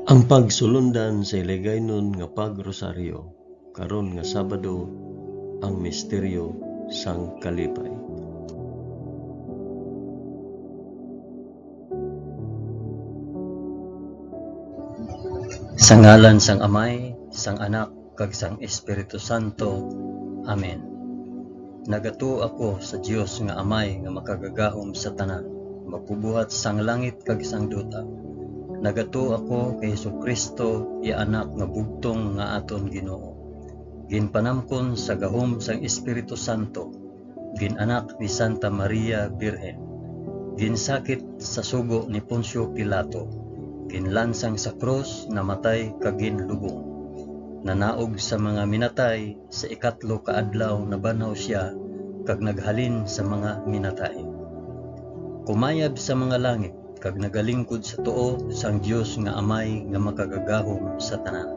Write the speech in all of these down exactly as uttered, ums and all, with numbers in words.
Ang pagsulundan sa Iligaynon nga pag-rosaryo karon nga Sabado, ang misteryo sang kalipay. Sa ngalan sang Amay, sang Anak, kag sang Espiritu Santo. Amen. Nagatuo ako sa Dios nga Amay nga makagagahom sa tanan, magbubuhat sang langit kag sang duta. Nagatuo ako kay Jesu-Cristo, iya Anak nga bugtong nga aton Ginoo. Ginpanamkon sa gahom sang Espiritu Santo, gin-anak ni Santa Maria Birhen, ginsakit sa sugo ni Poncio Pilato, ginlansang sa krus, namatay kag ginlubong. Nanaog sa mga minatay, sa ikatlo ka adlaw nabanhaw sia kag naghalin sa mga minatay. Kumayab sa mga langit kag nagalingkod sa tuo sang Dios nga Amay nga makagagahom sa tanan.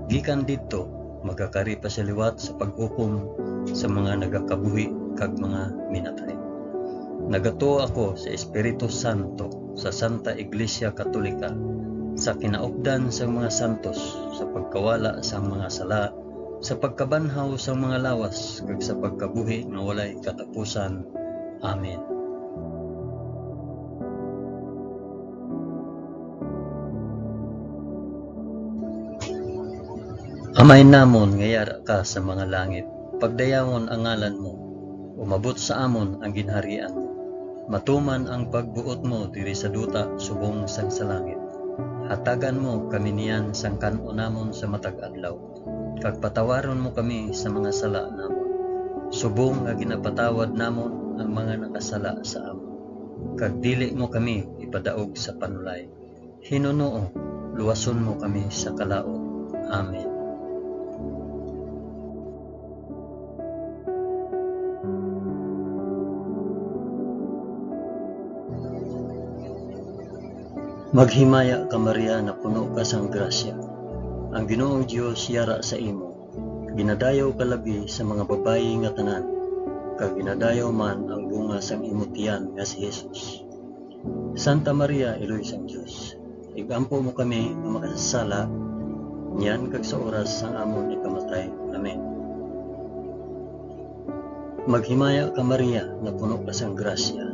Gikan didto, magakari pa sia liwat sa paghukom sa mga nagakabuhi kag mga minatay. Nagatuo ako sa Espiritu Santo, sa Santa Iglesia Katolika, sa kinaupdan sang mga santos, sa pagkawala sang mga sala, sa pagkabanhaw sang mga lawas, kag sa pagkabuhi nga walay katapusan. Amen. Amay namon nga yara ka sa mga langit, pagdayawon ang ngalan mo, umabot sa amon ang ginharian mo, matuman ang pagbuot mo diri sa duta subong sang sa langit. Hatagan mo kami niyan sang kan-o namon sa matag adlaw, kag patawaron mo kami sa mga sala namon, subong nga ginapatawad namon ang mga nakasala sa amon, kag dili mo kami ipadaog sa panulay. Hinunoo, luwason mo kami sa kalaut. Amen. Maghimaya ka, Maria, napuno ka sang grasya. Ang Ginoong Dios yara sa imo. Ginadayaw ka labi sa mga babayi nga tanan, kag ginadayaw man ang bunga sang imo tiyan nga si Jesus. Santa Maria, Iloy sang Dios, ig-ampo mo kami nga makasasala, niyan kag sa oras sang amon ikamatay. Amen. Maghimaya ka, Maria, nga puno ka sang grasya.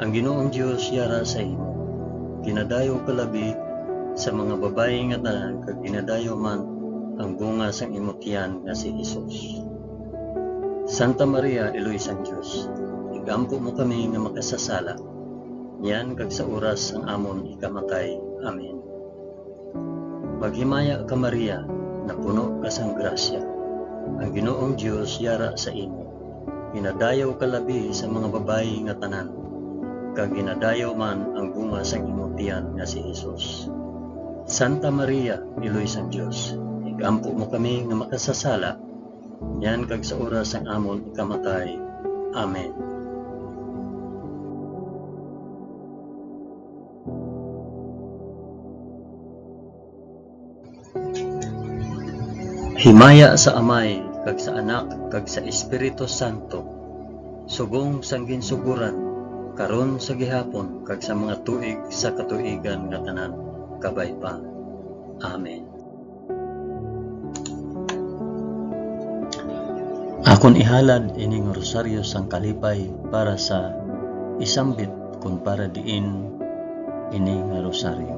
Ang Ginoong Dios yara sa imo. Ginadayaw ka labi sa mga babayi nga tanan, kag ginadayaw man ang bunga sang imo tiyan nga si Jesus. Santa Maria, Iloy sang Dios, ig-ampo mo kami nga makasasala, niyan kag sa oras sang amon ikamatay. Amen. Maghimaya ka, Maria, napuno ka sang grasya. Ang Ginoong Dios yara sa imo. Ginadayaw ka labi sa mga babayi nga tanan, kag ginadayaw man ang bunga sang imo tiyan nga si Jesus. Santa Maria, Iloy sang Dios, ig-ampo mo kami nga makasasala, niyan kag sa oras sang amon ikamatay. Amen. Himaya sa Amay, kag sa Anak, kag sa Espiritu Santo, subong sang ginsugoran, karon, sa gihapon, kag sa mga tuig sa katuigan nga tanan. Kabay pa. Amen. Akon ihalad ini nga rosaryo sang kalipay para sa isambit kon para diin ini nga rosaryo.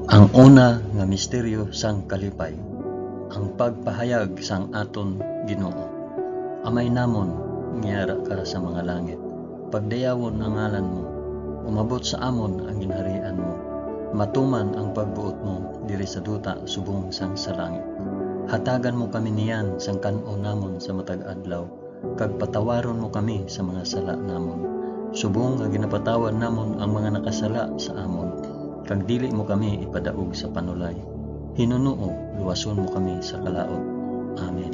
Ang una nga misteryo sang kalipay, ang pagpahayag sang aton Ginoo. Amay namon nga yara ka sa mga langit, pagdayawon ang ngalan mo, umabot sa amon ang ginharian mo, matuman ang pagbuot mo diri sa duta subong sang sa langit. Hatagan mo kami niyan sang kan-on namon sa matag adlaw, kag patawaron mo kami sa mga sala namon, subong nga ginapatawad namon ang mga nakasala sa amon, kag dili mo kami ipadaog sa panulay. Hinunoo, luwason mo kami sa kalaut. Amen.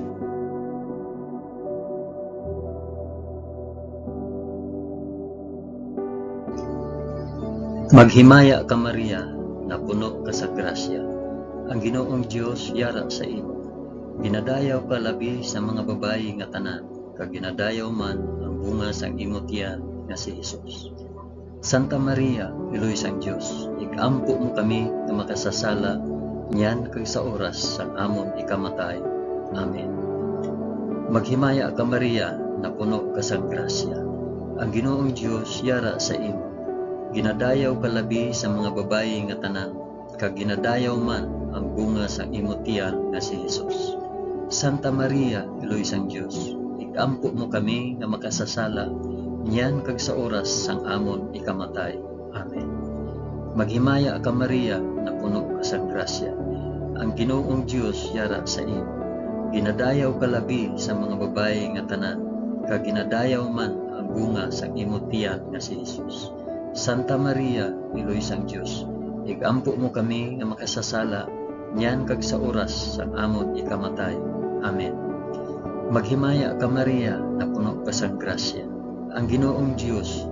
Maghimaya ka, Maria, napuno ka sa grasya. Ang Ginoong Dios yara sa imo. Ginadayaw ka labi sa mga babayi nga tanan, kag ginadayaw man ang bunga sang imo tiyan nga si Jesus. Santa Maria, Iloy sang Dios, ig-ampo mo kami nga makasasala niyan kag sa oras sang amon ikamatay. Amen. Maghimaya ka, Maria, napuno ka sang grasya. Ang Ginoong Dios yara sa imo. Ginadayaw ka labi sa mga babayi nga tanan, kag ginadayaw man ang bunga sang imo tiyan nga si Jesus. Santa Maria, Iloy sang Dios, ig-ampo mo kami nga makasasala niyan kag sa oras sang amon ikamatay. Amen. Maghimaya ka, Maria, napuno ka sang grasya. Ang Ginoong Dios yara sa imo. Ginadayaw ka labi sa mga babayi nga tanan, kag ginadayaw man ang bunga sang imo tiyan nga si Jesus. Santa Maria, Iloy sang Dios, ig-ampo mo kami nga makasasala niyan kag sa oras sang amon ikamatay. Amen. Maghimaya ka, Maria, napuno ka sang grasya. Ang Ginoong Dios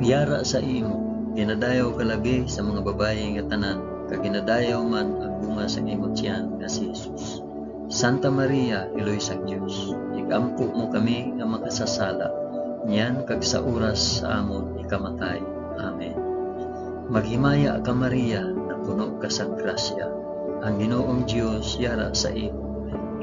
yara sa imo. Ginadayaw ka labi sa mga babayi nga tanan, kag ginadayaw man ang bunga sang imo tiyan nga si Jesus. Santa Maria, Iloy sang Dios, ig-ampo mo kami nga makasasala, niyan kag sa oras sa amon ikamatay. Amen. Maghimaya ka, Maria, napuno ka sang grasya. Ang Ginoong Dios yara sa imo.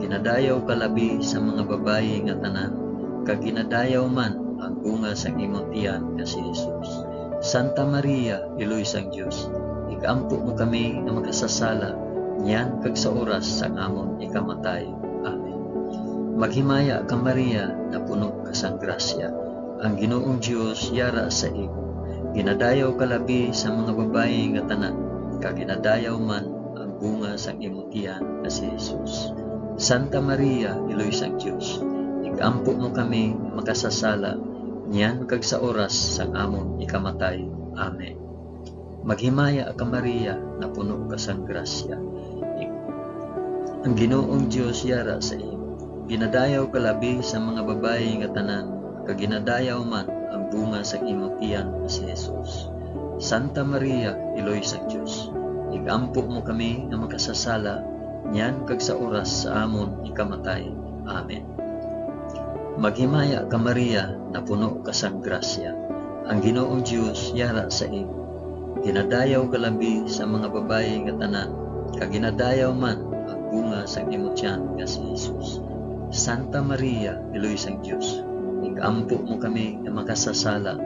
Ginadayaw ka labi sa mga babayi nga tanan, kag ginadayaw man ang bunga sang imo tiyan nga si Jesus. Santa Maria, Iloy sang Dios, ig-ampo mo kami nga makasasala, niyan kag sa oras sang amon ikamatay. Amen. Maghimaya ka, Maria, napuno ka sang grasya. Ang Ginoong Dios yara sa imo. Ginadayaw ka labi sa mga babayi nga tanan, kag ginadayaw man ang bunga sang imo tiyan nga si Jesus. Santa Maria, Iloy sang Dios, ig-ampo mo kami nga makasasala, niyan kag sa oras sang amon ikamatay. Amen. Maghimaya ka, Maria, napuno ka sang grasya. Ang Ginoong Dios yara sa imo. Ginadayaw ka labi sa mga babayi nga tanan, kag ginadayaw man ang bunga sang imo tiyan nga si Jesus. Santa Maria, Iloy sang Dios, ig-ampo mo kami nga makasasala, niyan kag sa oras sa amon ikamatay. Amen. Maghimaya ka, Maria, napuno ka sang grasya. Ang Ginoong Dios yara sa imo. Ginadayaw ka labi sa mga babayi nga tanan, kag ginadayaw man ang bunga sang imo tiyan nga si Jesus. Santa Maria, Iloy sang Dios, ig-ampo mo kami nga makasasala,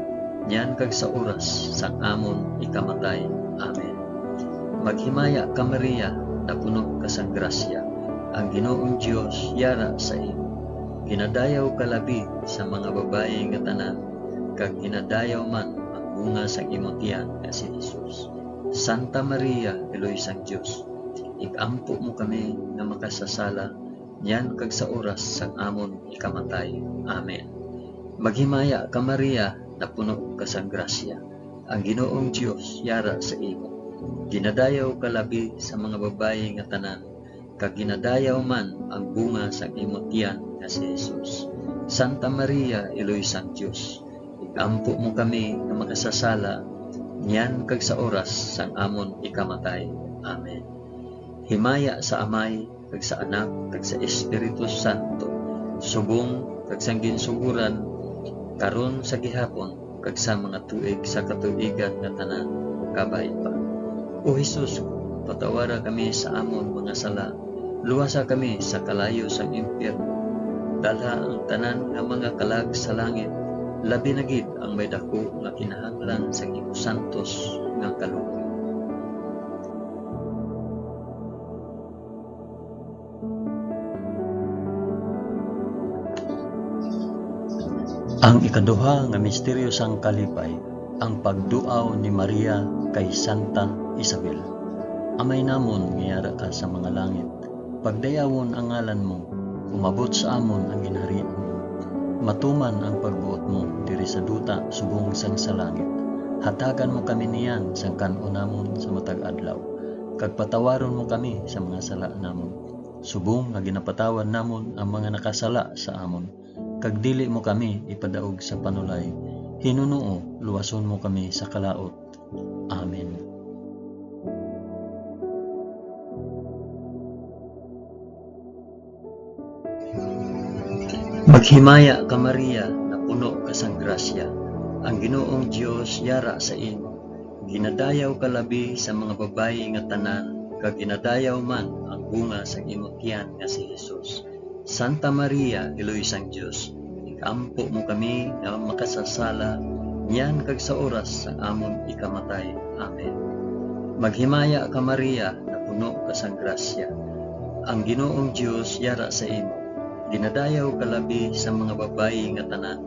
niyan kag sa oras sang amon ikamatay. Amen. Maghimaya ka, Maria, napuno ka sang grasya. Ang Ginoong Dios yara sa imo. Ginadayaw ka labi sa mga babayi nga tanan, kag ginadayaw man ang bunga sang imo tiyan nga si Jesus. Santa Maria, Iloy sang Dios, ig-ampo mo kami nga makasasala, niyan kag sa oras sang amon ikamatay. Amen. Maghimaya ka, Maria, napuno ka sang grasya. Ang Ginoong Dios yara sa imo. Ginadayaw ka labi sa mga babayi nga tanan, kag ginadayaw man ang bunga sang imo tiyan nga si Jesus. Santa Maria, Iloy sang Dios, ig-ampo mo kami nga makasasala, niyan kag sa oras sang amon ikamatay. Amen. Himaya sa Amay, kag sa Anak, kag sa Espiritu Santo, subong kag sang ginsugoran, karon, sa gihapon, kag sa mga tuig sa katuigan nga tanan. Kabay pa. O Jesus ko, patawara kami sa amon mga sala, luwasa kami sa kalayo sang impyerno, dalha ang tanan nga mga kalag sa langit, labi na gid ang may daku nga kinahanglan sang imo santos nga kaluoy. Ang ikaduha nga misteryo sang kalipay, ang pagduaw ni Maria kay Santa Isabel. Amay namon nga yara ka sa mga langit, pagdayawon ang ngalan mo, umabot sa amon ang ginharian mo. Matuman ang pagbuot mo diri sa duta subong sang sa langit. Hatagan mo kami niyan sang kan-on namon sa matag adlaw, kag patawaron mo kami sa mga sala namon, subong nga ginapatawad namon ang mga nakasala sa amon, kag dili mo kami ipadaog sa panulay. Hinunoo, luwason mo kami sa kalaut. Amen. Maghimaya ka, Maria, napuno ka sang grasya, ang Ginoong Dios yara sa imo. Ginadayaw ka labi sa mga babayi nga tanan, kag ginadayaw man ang bunga sang imo tiyan nga si Jesus. Santa Maria, Iloy sang Dios, ig-ampo mo kami nga makasasala, niyan kag sa oras sang amon ikamatay. Amen. Maghimaya ka, Maria, napuno ka sang grasya, ang Ginoong Dios yara sa imo. Ginadayaw ka labi sa mga babayi nga tanan,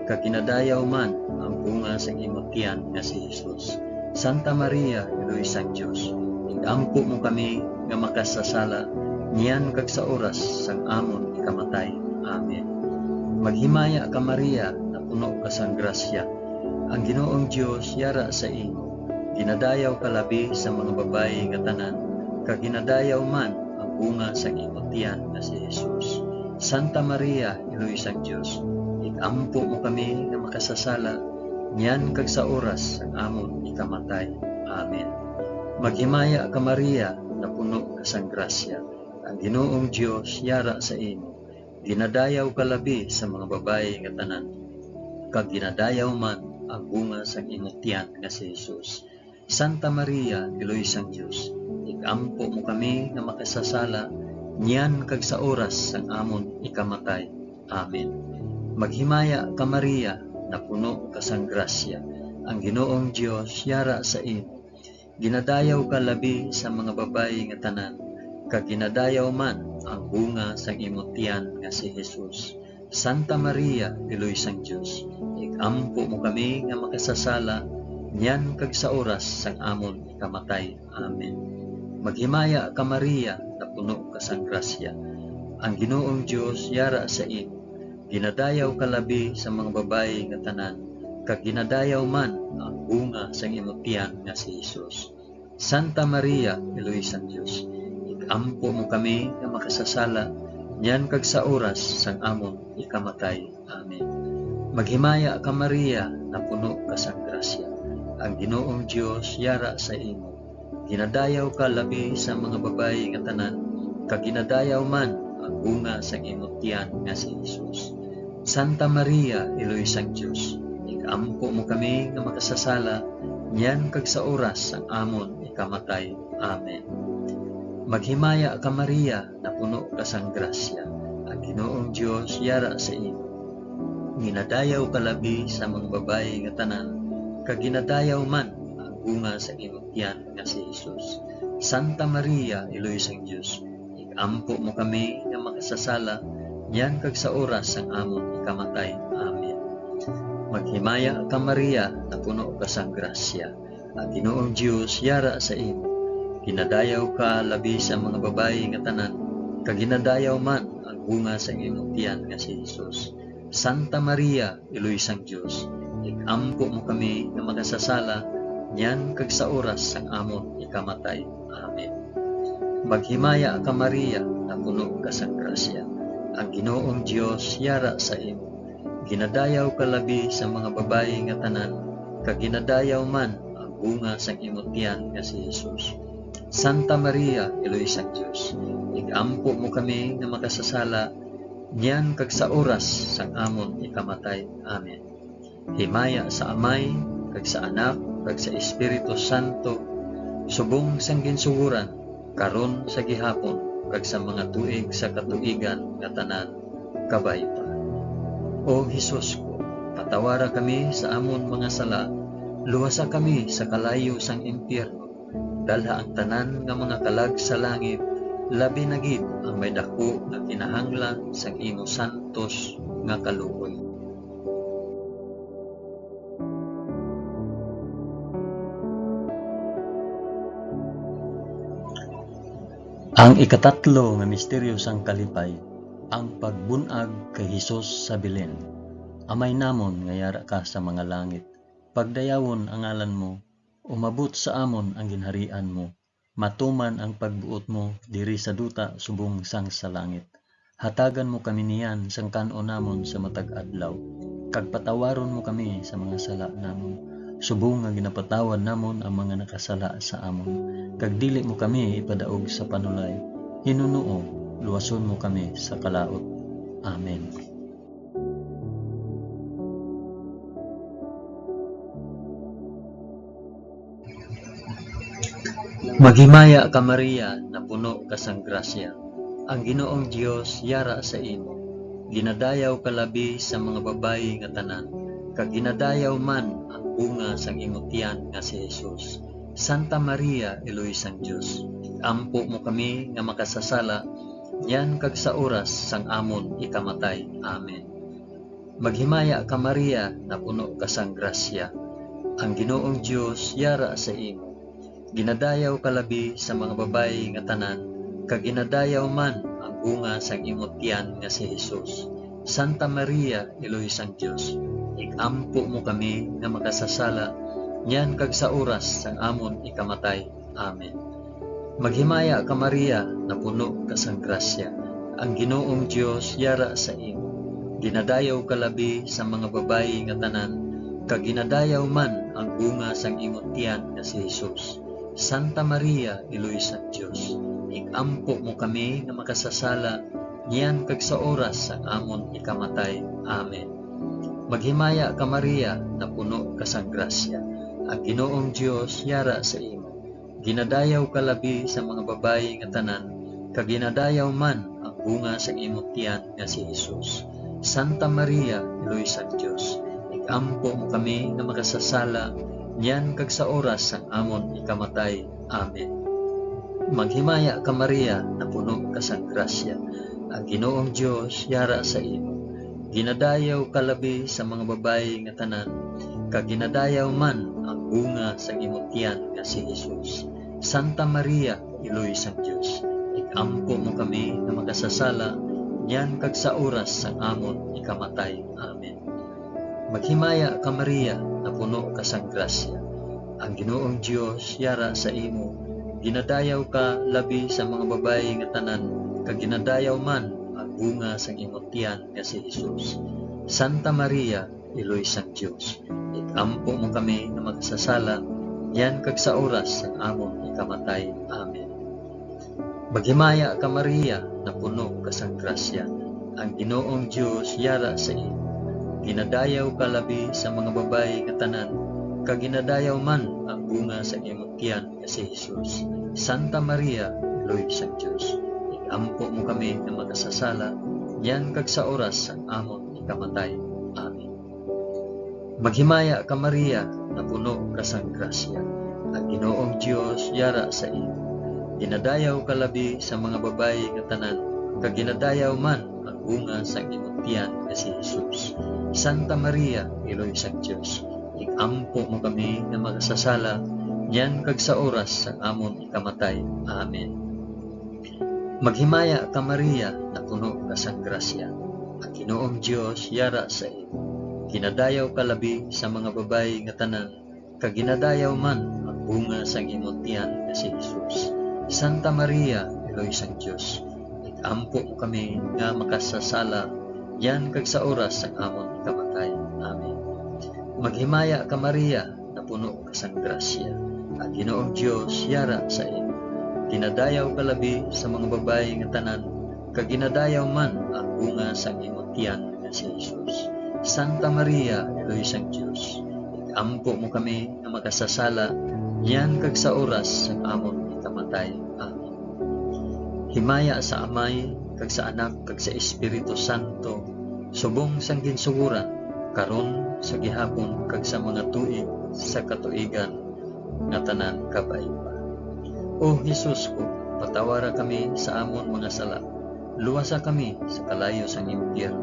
kag ginadayaw man ang bunga sang imo tiyan nga si Jesus. Santa Maria, Iloy sang Dios, ig-ampo mo kami nga makasasala, niyan kag sa oras sang amon ikamatay. Amen. Maghimaya ka, Maria, napuno ka sang grasya, ang Ginoong Dios yara sa imo. Ginadayaw ka labi sa mga babayi nga tanan, kag ginadayaw man ang bunga sang imo tiyan nga si Jesus. Santa Maria, Iloy sang Dios, ig-ampo mo kami nga makasasala, niyan kag sa oras sang amon ikamatay. Amen. Maghimaya ka, Maria, napuno ka sang grasya, ang Ginoong Dios yara sa imo. Ginadayaw ka labi sa mga babayi nga tanan, kag ginadayaw man ang bunga sang imo tiyan nga si Jesus. Santa Maria, Iloy sang Dios, ig-ampo mo kami nga makasasala, niyan kag sa oras sang amon ikamatay. Amen. Maghimaya ka, Maria, napuno ka sang grasya, ang Ginoong Dios yara sa imo. Ginadayaw ka labi sa mga babayi nga tanan, kag ginadayaw man ang bunga sang imo tiyan nga si Jesus. Santa Maria, Iloy sang Dios, ig-ampo mo kami nga makasasala, niyan kag sa oras sang amon ikamatay. Amen. Maghimaya ka, Maria, napuno ka sang grasya, ang Ginoong Dios yara sa imo. Ginadayaw ka labi sa mga babayi nga tanan, kag ginadayaw man ang bunga sang imo tiyan nga si Jesus. Santa Maria, Iloy sang Dios, ig-ampo mo kami nga makasasala, niyan kag sa oras sang amon ikamatay. Amen. Maghimaya ka, Maria, napuno ka sang grasya, ang Ginoong Dios yara sa imo. Ginadayaw ka labi sa mga babayi nga tanan, kag ginadayaw man ang bunga sang imo tiyan nga si Jesus. Santa Maria, Iloy sang Dios, ig-ampo mo kami nga makasasala, niyan kag sa oras sang amon ikamatay. Amen. Maghimaya ka, Maria, napuno ka sang grasya, ang Ginoong Dios yara sa imo. Ginadayaw ka labi sa mga babayi nga tanan, kag ginadayaw man ang bunga sa imo tiyan nga si Jesus. Santa Maria, Iloy sang Dios, ig-ampo mo kami nga makasasala, niyan kag sa oras sang amon ikamatay. Amen. Maghimaya ka, Maria, napuno ka sang grasya, ang Ginoong Dios yara sa imo. Ginadayaw ka labi sa mga babayi nga tanan, kag ginadayaw man ang bunga sang imong tiyan nga si Jesus. Santa Maria, Iloy sang Dios, ig-ampo mo kami nga makasasala, niyan kag sa oras sang amon ikamatay. Amen. Maghimaya ka, Maria, napuno ka sang grasya, ang Ginoong Dios yara sa imo. Ginadayaw ka labi sa mga babayi nga tanan, kag ginadayaw man ang bunga sang imo tiyan nga si Jesus. Santa Maria, Iloy sang Dios, ig-ampo mo kami nga makasasala, niyan kag sa oras sang amon ikamatay. Amen. Himaya sa Amay, kag sa Anak, kag sa Espiritu Santo, subong sang ginsugoran, karon, sa gihapon, kag sa mga tuig sa katuigan nga tanan. Kabay pa. O Jesus ko, patawara kami sa amon mga sala, luwasa kami sa kalayo sang impyerno, dalha ang tanan nga mga kalag sa langit, labi na gid ang may daku nga kinahanglan sang imo santos nga kaluoy. Ang ikatatlo nga misteryo sang kalipay, ang pagbun-ag kay Jesus sa Belen. Amay namon nga yara ka sa mga langit, pagdayawon ang ngalan mo, umabot sa amon ang ginharian mo, matuman ang pagbuot mo diri sa duta subong sang sa langit. Hatagan mo kami niyan sang kan-on namon sa matag adlaw, kag patawaron mo kami sa mga sala namon, subong nga ginapatawad namon ang mga nakasala sa amon, kag dili mo kami ipadaog sa panulay. Hinunoo, luwason mo kami sa kalaut. Amen. Maghimaya ka, Maria, napuno ka sang grasya. Ang Ginoong Dios yara sa imo. Ginadayaw ka labi sa mga babayi nga tanan, kag ginadayaw man ang bunga sang imo tiyan nga si Jesus. Santa Maria, Iloy sang Dios, ig-ampo mo kami nga makasasala, niyan kag sa oras sang amon ikamatay. Amen. Maghimaya ka, Maria, napuno ka sang grasya. Ang Ginoong Dios yara sa imo. Ginadayaw ka labi sa mga babayi nga tanan, kag ginadayaw man ang bunga sang imo tiyan nga si Jesus. Santa Maria, Iloy sang Dios, ig-ampo mo kami nga makasasala, niyan kag sa oras sang amon ikamatay. Amen. Maghimaya ka, Maria, napuno ka sang grasya. Ang Ginoong Dios yara sa imo. Ginadayaw ka labi sa mga babayi nga tanan, kag ginadayaw man ang bunga sang imo tiyan nga si Jesus. Santa Maria, Iloy sang Dios, ig-ampo mo kami nga makasasala, niyan kag sa oras sang amon ikamatay. Amen. Maghimaya ka, Maria, napuno ka sang grasya. Ang Ginoong Dios yara sa imo. Ginadayaw ka labi sa mga babayi nga tanan, kag ginadayaw man ang bunga sang imo tiyan nga si Jesus. Santa Maria, Iloy sang Dios, ig-ampo mo kami nga makasasala, niyan kag sa oras sang amon ikamatay. Amen. Maghimaya ka, Maria, napuno ka sang grasya. Ang Ginoong Dios yara sa imo. Ginadayaw ka labi sa mga babayi nga tanan, kag ginadayaw man ang bunga sang imo tiyan nga si Jesus. Santa Maria, Iloy sang Dios, ig-ampo mo kami nga makasasala, niyan kag sa oras sang amon ikamatay. Amen. Maghimaya ka, Maria, napuno ka sang grasya. Ang Ginoong Dios yara sa imo. Ginadayaw ka labi sa mga babayi nga tanan, kag ginadayaw man ang bunga sang imo tiyan nga si Jesus. Santa Maria, Iloy sang Dios, ig-ampo mo kami nga makasasala, niyan kag sa oras sang amon ikamatay. Amen. Maghimaya ka, Maria, napuno ka sang grasya. Ang Ginoong Dios yara sa imo. Ginadayaw ka labi sa mga babayi nga tanan, kag ginadayaw man ang bunga sang imo tiyan nga si Jesus. Santa Maria, Iloy sang Dios, ig-ampo mo kami nga makasasala, niyan kag sa oras sang amon ikamatay. Amen. Maghimaya ka, Maria, napuno ka sang grasya. Ang Ginoong Dios yara sa imo. Ginadayaw ka labi sa mga babayi nga tanan, kag ginadayaw man ang bunga sang imo tiyan nga si Jesus. Santa Maria, Iloy sang Dios, ig-ampo mo kami nga makasasala, niyan kag sa oras sang amon ikamatay. Amen. Maghimaya ka, Maria, napuno ka sang grasya. Ang Ginoong Dios yara sa imo. Ginadayaw ka labi sa mga babayi nga tanan, kag ginadayaw man ang bunga sang imo tiyan nga si Jesus. Santa Maria, Iloy sang Dios, ig-ampo mo kami nga makasasala, niyan kag sa oras sang amon ikamatay. Amen. Maghimaya ka, Maria, napuno ka sang grasya. Ang Ginoong Dios yara sa imo. Ginadayaw ka labi sa mga babayi nga tanan, kag ginadayaw man ang bunga sang imo tiyan nga si Jesus. Santa Maria, Iloy sang Dios, ig-ampo mo kami nga makasasala, niyan kag sa oras sang amon ikamatay. Amen. Himaya sa Amay, kag sa Anak, kag sa Espiritu Santo, subong sang ginsugoran, karon, sa gihapon, kag sa mga tuig sa katuigan nga tanan. Kabay pa. O Jesus ko, patawara kami sa amon mga sala, luwasa kami sa kalayo sang impyerno,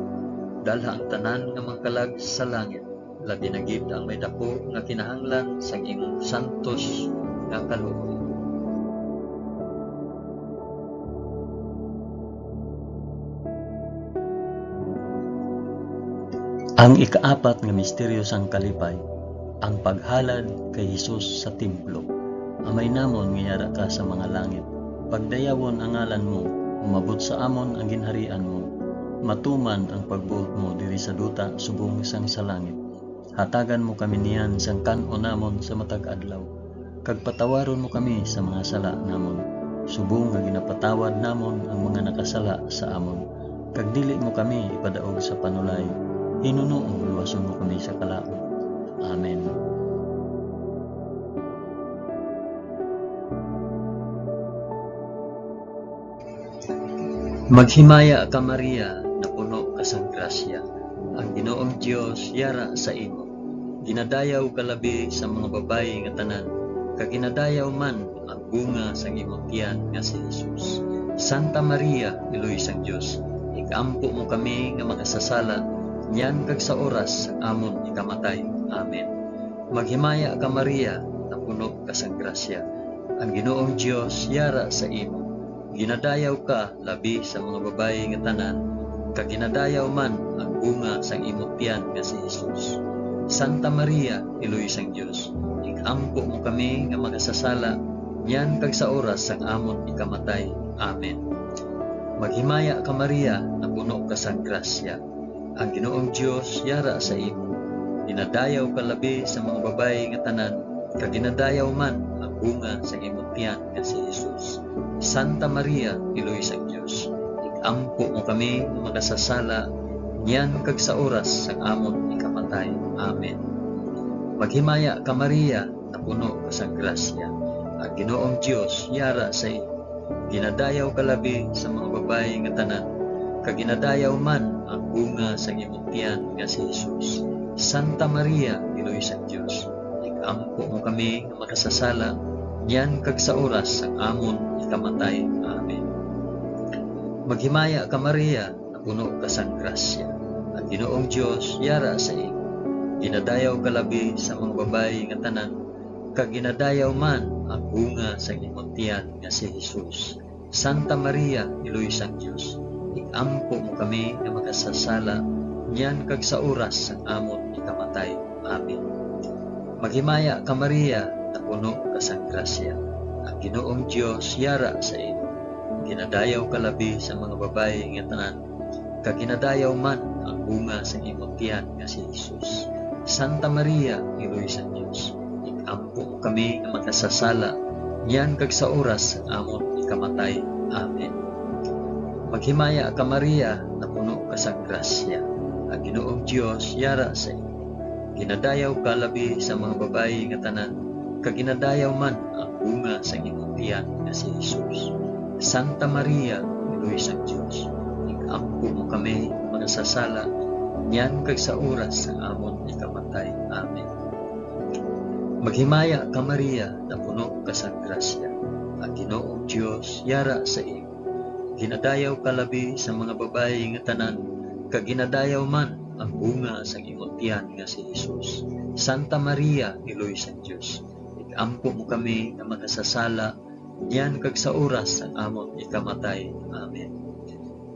dalha ang tanan nga mga kalag sa langit, labi na gid ang may daku nga kinahanglan sang imong santos nga kaluoy. Ang ikaapat nga misteryo sang kalipay, ang paghalad kay Jesus sa templo. Amay namon nga yara ka sa mga langit, pagdayawon ang ngalan mo, umabot sa amon ang ginharian mo, matuman ang pagbuot mo diri sa duta subong sang sa langit. Hatagan mo kami niyan sang kan-on namon sa matag adlaw, kag patawaron mo kami sa mga sala namon, subong nga ginapatawad namon ang mga nakasala sa amon, kag dili mo kami ipadaog sa panulay, hinunoo luwason mo kami sa kalaut. Amen. Maghimaya ka, Maria, napuno ka sang grasya. Ang Ginoong Dios yara sa imo. Ginadayaw ka labi sa mga babayi nga tanan, kag ginadayaw man ang bunga sang imong tiyan nga si Jesus. Santa Maria, Iloy sang Dios, ig-ampo mo kami nga makasasala, niyan kag sa oras sang amon ikamatay. Amen. Maghimaya ka, Maria, napuno ka sang grasya. Ang Ginoong Dios yara sa imo. Ginadayaw ka labi sa mga babayi nga tanan, kag ginadayaw man ang bunga sang imo tiyan nga si Jesus. Santa Maria, Iloy sang Dios, ig-ampo mo kami nga makasasala, niyan kag sa oras sang amon ikamatay. Amen. Maghimaya ka, Maria, napuno ka sang grasya. Ang Ginoong Dios yara sa imo. Ginadayaw ka labi sa mga babayi nga tanan, kag ginadayaw man ang bunga sang imong tiyan nga si Jesus. Santa Maria, Iloy sang Dios, ig-ampo mo kami nga makasasala, niyan kag sa oras sang amon ikamatay. Amen. Maghimaya ka, Maria, napuno ka sang grasya. Ang Ginoong Dios yara sa imo. Ginadayaw ka labi sa mga babayi nga tanan, kag ginadayaw man ang bunga sang imong tiyan nga si Jesus. Santa Maria, Iloy sang Dios, ig-ampo mo kami nga makasasala, niyan kag sa oras sang amon ikamatay. Amen. Maghimaya ka, Maria, napuno ka sang grasya. Ang Ginoong Dios yara sa imo. Ginadayaw ka labi sa mga babayi nga tanan, kag ginadayaw man ang bunga sang imong tiyan nga si Jesus. Santa Maria, Iloy sang Dios, ig-ampo mo kami nga makasasala, niyan kag sa oras sang amon ikamatay. Amen. Maghimaya ka, Maria, napuno ka sang grasya. Ang Ginoong Dios yara sa imo. Ginadayaw ka labi sa mga babayi nga tanan, kag ginadayaw man ang bunga sang imong tiyan nga si Jesus. Santa Maria, Iloy sang Dios, ig-ampo mo kami nga makasasala, niyan kag sa oras sang amon ikamatay. Amen. Maghimaya ka, Maria, napuno ka sang grasya. Ang Ginoong Dios yara sa imo. Ginadayaw ka labi sa mga babayi nga tanan, kag ginadayaw man ang bunga sang imong tiyan nga si Jesus. Santa Maria, Iloy sang Dios, ig-ampo mo kami nga makasasala, niyan kag sa oras sang amon ikamatay. Amen. Maghimaya ka, Maria, napuno ka sang grasya. Ang Ginoong Dios yara sa imo. Ginadayaw ka labi sa mga babayi nga tanan, kag ginadayaw man ang bunga sang imong tiyan nga si Jesus. Santa Maria, Iloy sang Dios, ig-ampo mo kami nga makasasala, niyan kag sa oras sang amon ikamatay. Amen.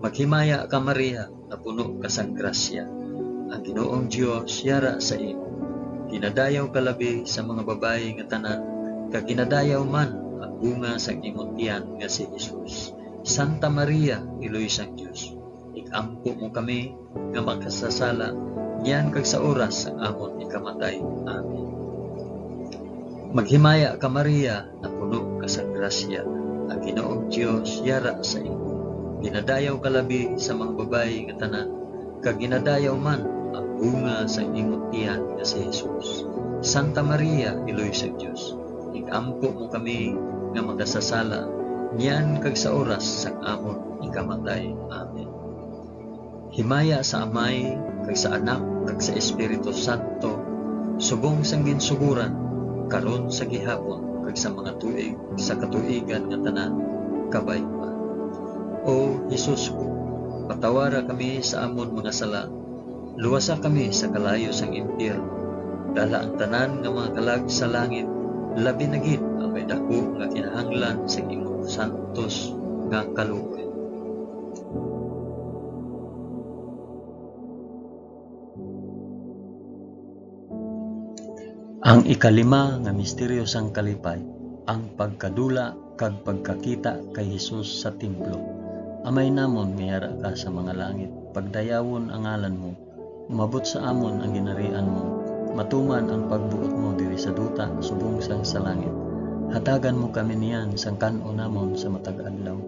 Maghimaya ka, Maria, napuno ka sang grasya. Ang Ginoong Dios yara sa imo. Ginadayaw ka labi sa mga babayi nga tanan, kag ginadayaw man ang bunga sang imong tiyan nga si Jesus. Santa Maria, Iloy sang Dios, ig-ampo mo kami nga makasasala, niyan kag sa oras sang amon ikamatay. Amen. Maghimaya ka, Maria, napuno ka sang grasya, ang Ginoong Dios yara sa imo. Ginadayaw ka labi sa mga babayi nga tanan, kag ginadayaw man ang bunga sang imong tiyan nga si Jesus. Santa Maria, Iloy sang Dios, ig-ampo mo kami nga makasasala, niyan kag sa oras sang amon ikamatay. Amen. Himaya sa Amay, kag sa Anak, kag sa Espiritu Santo, subong sang ginsugoran, karon, sa gihapon, kag sa mga tuig sa katuigan nga tanan. Kabay pa. O Jesus ko, patawara kami sa amon mga sala, luwasa kami sa kalayo sang impyerno, dala ang tanan nga mga kalag sa langit, labi na gid ang may daku nga kinahanglan sang imong santos nga kaluoy. Ang ikalima nga misteryo sang kalipay, ang pagkadula kag pagkakita kay Jesus sa templo. Amay namon nga yara ka sa mga langit, pagdayawon ang ngalan mo, umabot sa amon ang ginharian mo, matuman ang pagbuot mo diri sa duta subong sang sa langit. Hatagan mo kami niyan sang kan-on namon sa matag adlaw,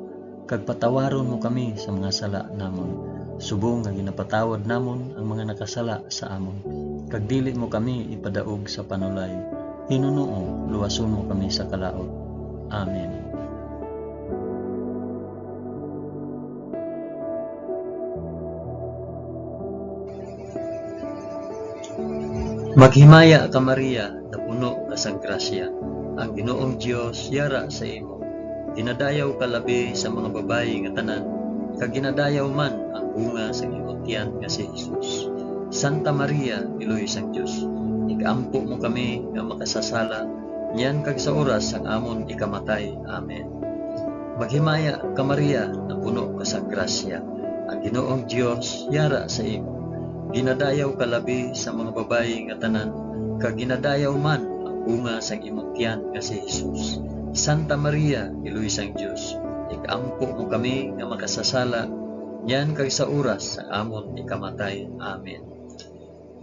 kag patawaron mo kami sa mga sala namon, subong nga ginapatawad namon ang mga nakasala sa amon, kag dili mo kami ipadaog sa panulay. Hinunoo, luwason mo kami sa kalaut. Amen. Maghimaya ka, Maria, napuno ka sang grasya. Ang Ginoong Dios yara sa imo. Ginadayaw ka labi sa mga babayi nga tanan, kag ginadayaw man ang bunga sang imong tiyan nga si Jesus. Santa Maria, Iloy sang Dios, ig-ampo mo kami nga makasasala, niyan kag sa oras sang amon ikamatay. Amen. Maghimaya ka, Maria, napuno ka sang grasya. Ang Ginoong Dios yara sa imo. Ginadayaw ka labi sa mga babayi nga tanan, kag ginadayaw man ang bunga sang imong tiyan nga si Jesus. Santa Maria, Iloy sang Dios, ig-ampo mo kami nga makasasala, niyan kag sa oras sang amon ikamatay. Amen.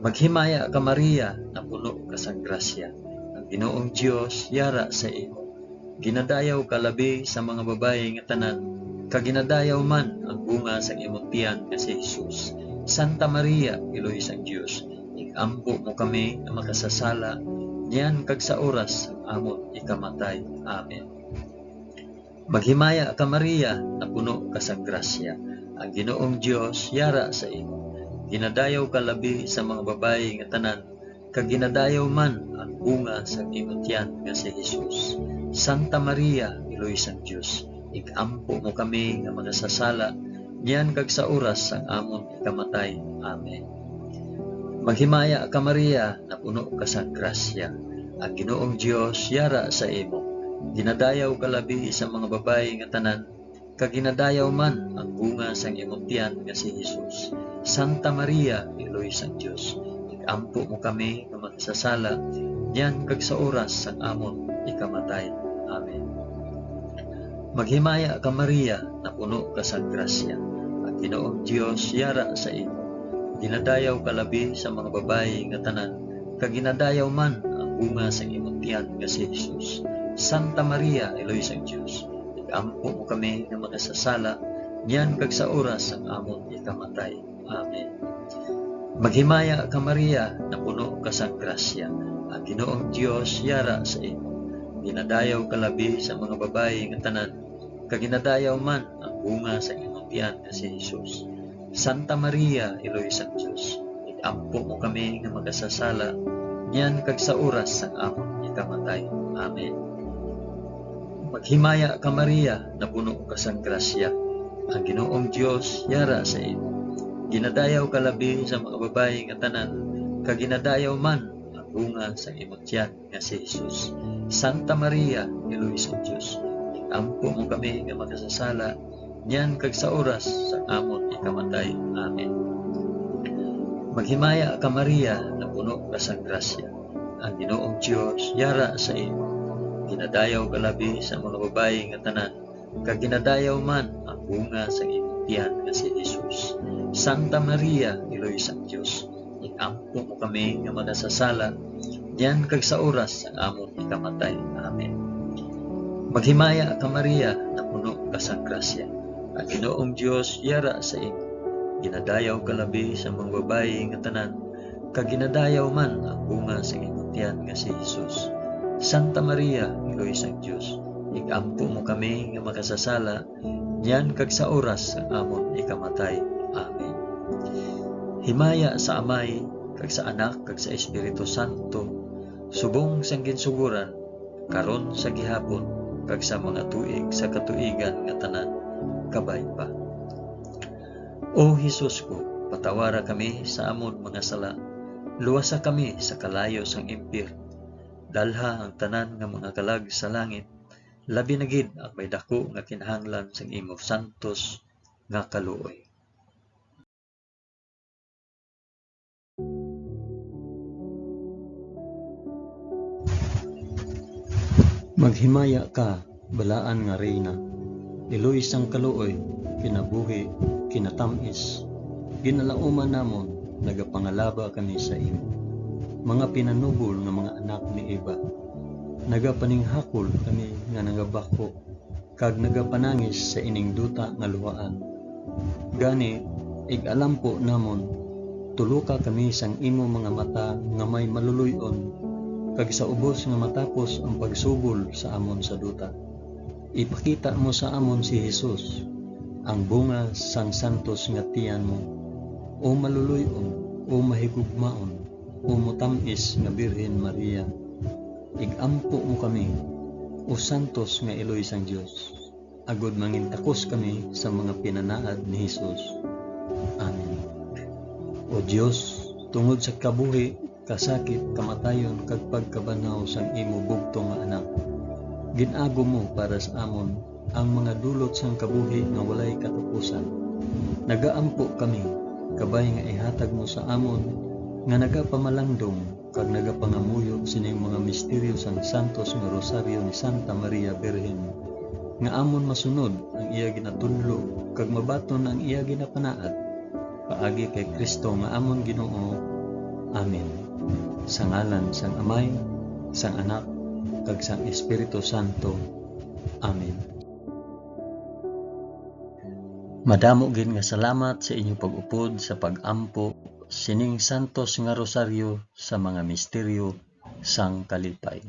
Maghimaya ka, Maria, napuno ka sang grasya. Ang Ginoong Dios yara sa imo. Ginadayaw ka labi sa mga babayi nga tanan, kag ginadayaw man ang bunga sang imong tiyan nga si Jesus. Santa Maria, Iloy sang Dios, ig-ampo mo kami nga makasasala, niyan kag sa oras sang amon ikamatay. Amen. Maghimaya ka, Maria, napuno ka sang grasya. Ang Ginoong Dios yara sa imo. Ginadayaw ka labi sa mga babayi nga tanan, kag ginadayaw man ang bunga sang imo tiyan nga si Jesus. Santa Maria, Iloy sang Dios, ig-ampo mo kami nga makasasala, niyan kag sa oras sang amon ikamatay. Amen. Maghimaya ka, Maria, napuno ka sang grasya. Ang Ginoong Dios yara sa imo. Ginadayaw ka labi sa mga babayi nga tanan, kag ginadayaw man ang bunga sang imong tiyan nga si Jesus. Santa Maria, Iloy sang Dios, ig-ampo mo kami nga makasasala, niyan kag sa oras sang amon ikamatay. Amen. Maghimaya ka, Maria, napuno ka sang grasya. Ang Ginoong Dios yara sa imo. Ginadayaw ka labi sa mga babayi nga tanan, kag ginadayaw man ang bunga sang imong tiyan nga si Jesus. Santa Maria, Iloy sang Dios, ig-ampo mo kami nga makasasala, niyan kag sa oras sang amon ikamatay. Amen. Maghimaya ka, Maria, napuno ka sang grasya. Ang Ginoong Dios yara sa imo. Ginadayaw ka labi sa mga babayi nga tanan, kag ginadayaw man ang bunga sa imong tiyan nga si Jesus. Santa Maria, Iloy sang Dios, ig-ampo mo kami nga makasasala, niyan kag sa oras sang amon ikamatay. Amen. Maghimaya ka, Maria, napuno ka sang grasya. Ang Ginoong Dios yara sa imo. Ginadayaw ka labi sa mga babayi nga tanan, kag ginadayaw man ang bunga sa imong tiyan nga si Jesus. Santa Maria, Iloy sang Dios, ig-ampo mo kami nga makasasala, niyan kag sa oras sa amon ikamatay. Amen. Maghimaya ka, Maria, napuno ka sang grasya. Ang Ginoong Dios yara sa imo. Ginadayaw ka labi sa mga babayi nga tanan, kag ginadayaw man ang bunga sa imong tiyan nga si Jesus. Santa Maria, Iloy sang Dios, ig-ampo mo kami nga makasasala, niyan kag sa oras sang amon ikamatay. Amen. Maghimaya ka, Maria, napuno ka sang grasya. Ang Ginoong Dios yara sa imo. Ginadayaw ka labi sa mga babayi nga tanan, kag ginadayaw man ang bunga sa imong tiyan nga si Jesus. Santa Maria, Iloy sang Dios, ig-ampo mo kami nga makasasala, niyan kag sa oras sang amon ikamatay. Amen. Himaya sa Amay, kag sa Anak, kag sa Espiritu Santo, subong sang ginsugoran, karon, sa gihapon, kag sa mga tuig sa katuigan nga tanan. Kabay pa. O Jesus ko, patawara kami sa amon mga sala, luwasa kami sa kalayo sang impyerno, dalha ang tanan nga mga kalag sa langit, labi na gid ang may daku nga kinahanglan sang imo santos nga kaluoy. Maghimaya ka, balaan nga Reyna, iloy sang kaluoy, kinabuhi, kinatam-is, ginalauman namon, nagapangalaba kami sa imo. Mga pinanubol nga mga anak ni Eva, nagapaninghakol kami nga nagabakho, kag nagapanangis sa ining duta nga luhaan. Gani, ig-alampo namon, tuloka kami sang imo mga mata nga may maluloy-on, kag sa ubos nga matapos ang pagsugol sa amon sa duta, ipakita mo sa amon si Jesus, ang bunga sang santos nga tiyan mo, o maluloy-on, o mahigugmaon. O mutam-is nga Birhen Maria, ig-ampo mo kami, O santos nga iloy sang Dios, agod mangintakos kami sa mga pinanaad ni Jesus. Amen. O Dios, tungod sa kabuhi, kasakit, kamatayon, kag pagkabanhaw sang imo bugtong nga Anak, gin-agom mo para sa amon ang mga dulot sang kabuhi nga walay katapusan. Nagaampo kami, kabay nga ihatag mo sa amon nga nagapamalandong kag nagapangamuyo sining mga misteryo sang santos nga Rosaryo ni Santa Maria Birhen, nga amon masunod ang iya ginatudlo kag mabaton ang iya ginapanaad, paagi kay Cristo nga amon Ginoo. Amen. Sa ngalan sang Amay, sang Anak, kag sang Espiritu Santo. Amen. Madamo gid nga salamat sa inyo pag-upod sa pag-ampo sining santos nga rosaryo sa mga misteryo sang kalipay.